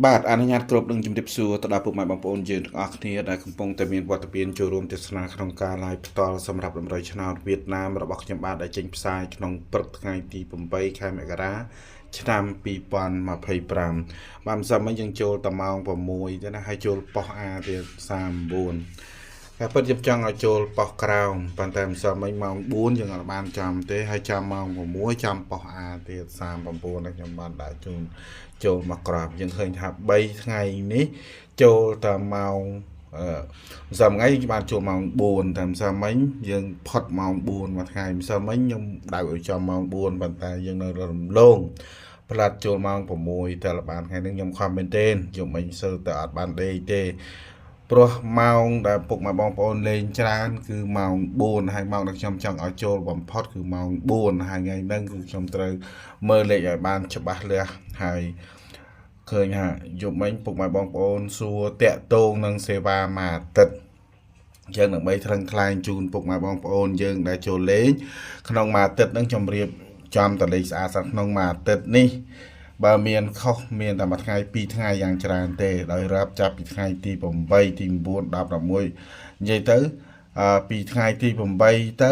បាទអនុញ្ញាតគ្រប់នឹងជម្រាបសួរទៅដល់ពុកម៉ែបងប្អូនយើងទាំងអស់គ្នាដែលកំពុងតែមានវត្តមានចូលរួមទស្សនាក្នុងការ live ផ្ទាល់សម្រាប់តម្រុយឆ្នោតវៀតណាមរបស់ខ្ញុំបាទដែលចេញផ្សាយក្នុងព្រឹកថ្ងៃទី8ខែមករាឆ្នាំ2025បាទម្សិលមិញយើងចូលតែម៉ោង6ទេណាហើយចូលប៉ុស្តិ៍ A ទៀត39តែពិតខ្ញុំចង់ឲ្យចូលប៉ុស្តិ៍ក្រោមប៉ុន្តែម្សិលមិញម៉ោង4យើងអត់បានចាំទេហើយចាំម៉ោង6ចាំប៉ុស្តិ៍ A ទៀត39ដែលខ្ញុំបានដាក់ជូនចូលមកក្របយើងឃើញថា3ថ្ងៃនេះចូលតែម៉ោងអឺម្សិលថ្ងៃយើងបានចូលម៉ោង4តែម្សិលមិញយើងផុតម៉ោង4មួយថ្ងៃម្សិលមិញខ្ញុំដៅឲ្យចំម៉ោង4ប៉ុន្តែយើងនៅរំលងផ្លាត់ចូលម៉ោង6តែបានថ្ងៃនេះខ្ញុំខំមែនទែនខ្ញុំមិញសើតែអត់បានដេកទេព្រោះម៉ោងដែលពុកម៉ែបងប្អូនលេងច្រើនគឺម៉ោង4ហើយម៉ោងដែលខ្ញុំចង់ឲ្យចូលបំផុតគឺម៉ោង4ហើយថ្ងៃហ្នឹងគឺខ្ញុំត្រូវមើលលេខឲ្យបានច្បាស់លាស់ហើយឃើញថាយប់មិញពុកម៉ែបងប្អូនសួរតាក់ទងនឹងសេវាមួយអាទិត្យអញ្ចឹងដើម្បីថ្លឹងថ្លែងជូនពុកម៉ែបងប្អូនយើងដែលចូលលេងក្នុងមួយអាទិត្យហ្នឹងខ្ញុំរៀបចំតលេខស្អាតស្អាតក្នុងមួយអាទិត្យនេះបើមានខុសមានតែមួយថ្ងៃពីរថ្ងៃយ៉ាងច្រើនទេដោយរាប់ចាប់ពីថ្ងៃទី8ទី9 10 11និយាយទៅពីថ្ងៃទី8ទៅ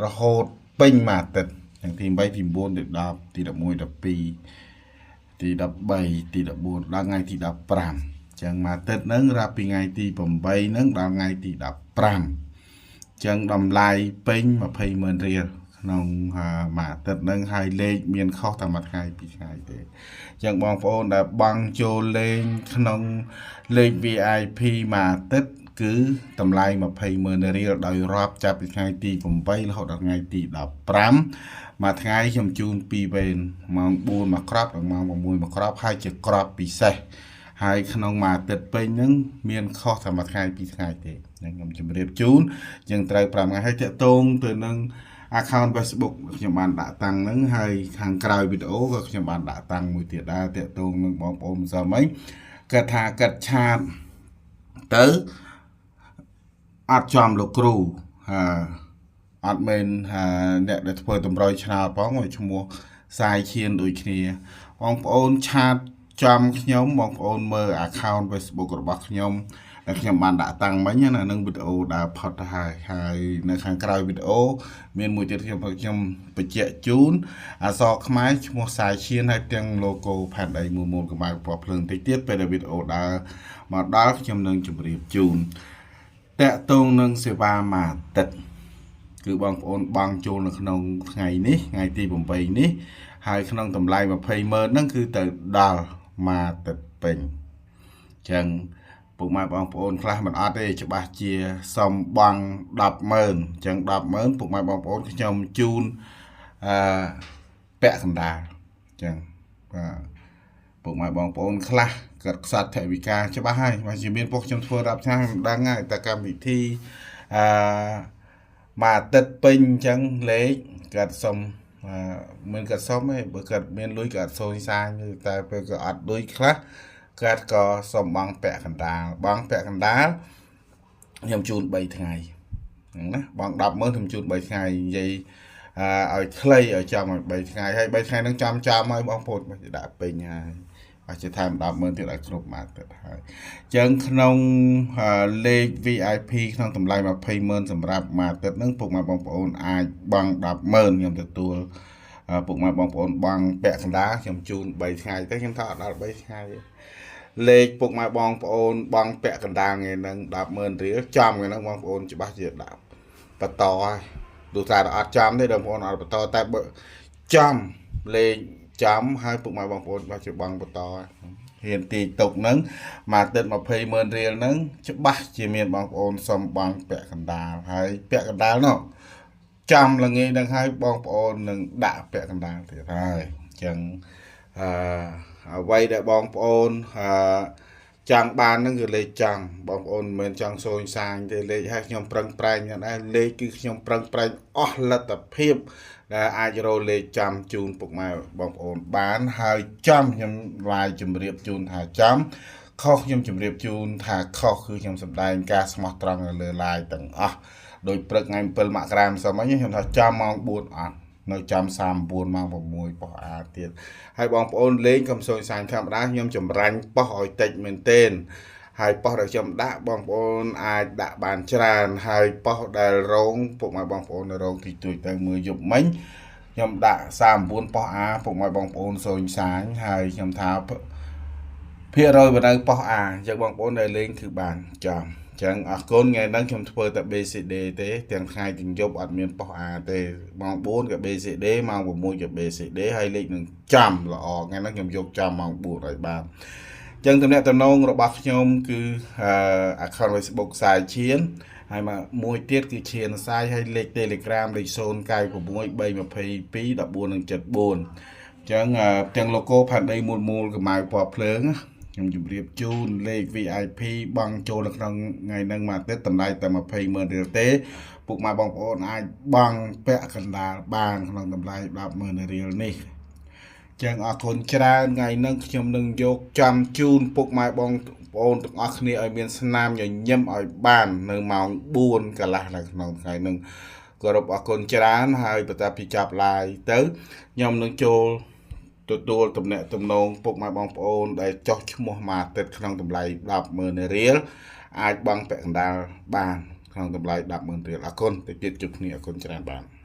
រហូតពេញមួយអាទិត្យទាំងទី8ទី9ទី10ទី11 12ទី13ទី14ដល់ថ្ងៃទី15ចឹងមួយអាទិត្យហ្នឹងរាប់ពីថ្ងៃទី8ហ្នឹងដល់ថ្ងៃទី15ចឹងតម្លៃពេញ20ម៉ឺនរៀលក្នុងមួយអាទិត្យហ្នឹងហើយលេខមានខុសតែមួយថ្ងៃពីរថ្ងៃទេអញ្ចឹងបងប្អូនដែលបង់ចូលលេងក្នុងលេខ VIP មួយអាទិត្យគឺតម្លៃ20ម៉ឺនរៀលដោយរាប់ចាប់ពីថ្ងៃទី8រហូតដល់ថ្ងៃទី15មួយថ្ងៃខ្ញុំជូន2វេនម៉ោង4មួយក្របនិងម៉ោង6មួយក្របហើយជាក្របពិសេសហើយក្នុងមួយអាទិត្យពេញហ្នឹងមានខុសតែមួយថ្ងៃពីរថ្ងៃទេហ្នឹងខ្ញុំជម្រាបជូនយើងត្រូវ5ថ្ងៃហើយតាក់ទងទៅនឹង account Facebook ខ្ញុំបានដាក់តាំងហ្នឹងហើយខាងក្រោយវីដេអូក៏ខ្ញុំបានដាក់តាំងមួយទៀតដែរតាក់ទងនឹងបងប្អូនម្សិលមិញគាត់ថាគាត់ chat ទៅអត់ចំលោកគ្រូហាអត់មែនហាអ្នកដែលធ្វើតម្រុយឆ្នោតផងឈ្មោះសាយឈៀនដូចគ្នាបងប្អូន chat ចំខ្ញុំបងប្អូនមើល account Facebook របស់ខ្ញុំដែលខ្ញុំបានដាក់តាំងមិញណានឹងវីដេអូដើរផុតទៅហើយហើយនៅខាងក្រោយវីដេអូមានមួយទៀតខ្ញុំខ្ញុំបញ្ជាក់ជូនអក្សរខ្មែរឈ្មោះសាយឈៀនហើយទាំង logo ផែនដីមូលមូលកម្ៅពណ៌ភ្លើងតិចទៀតពេលដែលវីដេអូដើរមកដល់ខ្ញុំនឹងជម្រាបជូនតាក់ទងនឹងសេវាមួយអាទិត្យគឺបងប្អូនបង់ចូលនៅក្នុងថ្ងៃនេះថ្ងៃទី8នេះហើយក្នុងតម្លៃ20ម៉ឺនហ្នឹងគឺទៅដល់មួយអាទិត្យពេញអញ្ចឹងពុកម៉ែបងប្អូនខ្លះមិនអត់ទេច្បាស់ជាសំបង់100000អញ្ចឹង100000ពុកម៉ែបងប្អូនខ្ញុំជូនអឺពាក់កណ្ដាលអញ្ចឹងបាទពុកម៉ែបងប្អូនខ្លះគាត់ខ្សត់ថវិកាច្បាស់ហើយបើជាមានពុកខ្ញុំធ្វើរាប់ឆ្នាំខ្ញុំដឹងហើយតែកម្មវិធីអឺមួយអាទិត្យពេញអញ្ចឹងលេខគាត់សុំអឺមិនគាត់សុំទេបើគាត់មានលុយគាត់អត់សូនសាញតែពេលគាត់អត់លុយខ្លះគាត់ក៏សុំបង់ពាក់កណ្ដាលបង់ពាក់កណ្ដាលខ្ញុំជូន3ថ្ងៃហ្នឹងណាបង់100000ខ្ញុំជូន3ថ្ងៃនិយាយអឺឲ្យខ្លីឲ្យចំឲ្យ3ថ្ងៃហើយ3ថ្ងៃហ្នឹងចំចំឲ្យបងប្អូនបើដាក់ពេញហើយបើជាថែម100000ទៀតឲ្យគ្រប់មួយអាទិត្យហើយអញ្ចឹងក្នុងលេខ VIP ក្នុងតម្លៃ200,000សម្រាប់មួយអាទិត្យហ្នឹងពុកម៉ែបងប្អូនអាចបង់100000ខ្ញុំទទួលពុកម៉ែបងប្អូនបង់ពាក់កណ្ដាលខ្ញុំជូន3ថ្ងៃទៅខ្ញុំថាអត់ដល់3ថ្ងៃទេលេខពុកម៉ែបងប្អូនបង់ពាក់កណ្ដាលថ្ងៃហ្នឹង100000រៀលចំថ្ងៃហ្នឹងបងប្អូនច្បាស់ជាដាក់បន្តហើយទោះថាអត់ចំទេបងប្អូនអត់បន្តតែបើចំលេខចំហើយពុកម៉ែបងប្អូនច្បាស់ជាបង់បន្តហើយហ៊ានទីទុកហ្នឹងមួយអាទិត្យ20ម៉ឺនរៀលហ្នឹងច្បាស់ជាមានបងប្អូនសុំបង់ពាក់កណ្ដាលហើយពាក់កណ្ដាលនោះចំល្ងាចហ្នឹងហើយបងប្អូននឹងដាក់ពាក់កណ្ដាលទៀតហើយអញ្ចឹងអឺអ្វីដែលបងប្អូនអឺចង់បានហ្នឹងគឺលេខចំបងប្អូនមិនមែនចង់សូនសាញទេលេខឲ្យខ្ញុំប្រឹងប្រែងយ៉ាងដែរលេខគឺខ្ញុំប្រឹងប្រែងអស់លទ្ធភាពដែលអាចរកលេខចំជូនពុកម៉ែបងប្អូនបានហើយចំខ្ញុំឡាយជម្រាបជូនថាចំខុសខ្ញុំជម្រាបជូនថាខុសគឺខ្ញុំសម្ដែងការស្មោះត្រង់នៅលើឡាយទាំងអស់ដោយព្រឹកថ្ងៃ7មករាម្សិលមិញខ្ញុំថាចំម៉ោង4អត់ នៅចាំ39ម៉ោង6ប៉ុស្តិ៍អាទៀតហើយបងប្អូនលេងកុំសូនសាញធម្មតាខ្ញុំចម្រាញ់ប៉ុស្តិ៍ឲ្យតិចមែនទែនហើយប៉ុស្តិ៍ដែលខ្ញុំដាក់បងប្អូនអាចដាក់បានច្រើនហើយប៉ុស្តិ៍ដែលរងពុកម៉ែបងប្អូននៅរងទីទួចទៅមើលយប់មិញខ្ញុំដាក់39ប៉ុស្តិ៍អាពុកម៉ែបងប្អូនសូនសាញហើយខ្ញុំថាភាគរយបណ្ដៅប៉ុស្តិ៍អាអញ្ចឹងបងប្អូនដែលលេងគឺបានចំអញ្ចឹងអរគុណថ្ងៃហ្នឹងខ្ញុំធ្វើតែ BCD ទេទាំងថ្ងៃទាំងយប់អត់មានប៉ុស្តិ៍អាទេម៉ោង4ក៏ BCD ម៉ោង6ក៏ BCD ហើយលេខនឹងចំល្អថ្ងៃហ្នឹងខ្ញុំយកចំម៉ោង4ឲ្យបានអញ្ចឹងតំណែងតំណងរបស់ខ្ញុំគឺ account Facebook សាយឈៀនហើយមកមួយទៀតគឺឈៀនសាយហើយលេខ Telegram លេខ096 322 1474អញ្ចឹងទាំង logo ផែនដីមូលមូលកម្ៅពណ៌ភ្លើងខ្ញុំជម្រាបជូនលេខ VIP បង់ចូលនៅក្នុងថ្ងៃហ្នឹងមួយអាទិត្យតម្លៃតែ200,000រៀលទេពុកម៉ែបងប្អូនអាចបង់ពាក់កណ្ដាលបានក្នុងតម្លៃ100,000រៀលនេះចឹងអរគុណច្រើនថ្ងៃហ្នឹងខ្ញុំនឹងយកចំជូនពុកម៉ែបងប្អូនទាំងអស់គ្នាឲ្យមានស្នាមញញឹមឲ្យបាននៅម៉ោង4កន្លះនៅក្នុងថ្ងៃហ្នឹងគោរពអរគុណច្រើនហើយបន្ទាប់ពីចាប់ live ទៅខ្ញុំនឹងចូលទទួលតំណែងតំណងពុកម៉ែបងប្អូនដែលចោះឈ្មោះមួយអាទិត្យក្នុងតម្លៃ100,000រៀលអាចបង់ពាក់កណ្ដាលបានក្នុងតម្លៃ100,000រៀលអរគុណទៅទៀតជួបគ្នាអរគុណច្រើនបាទ។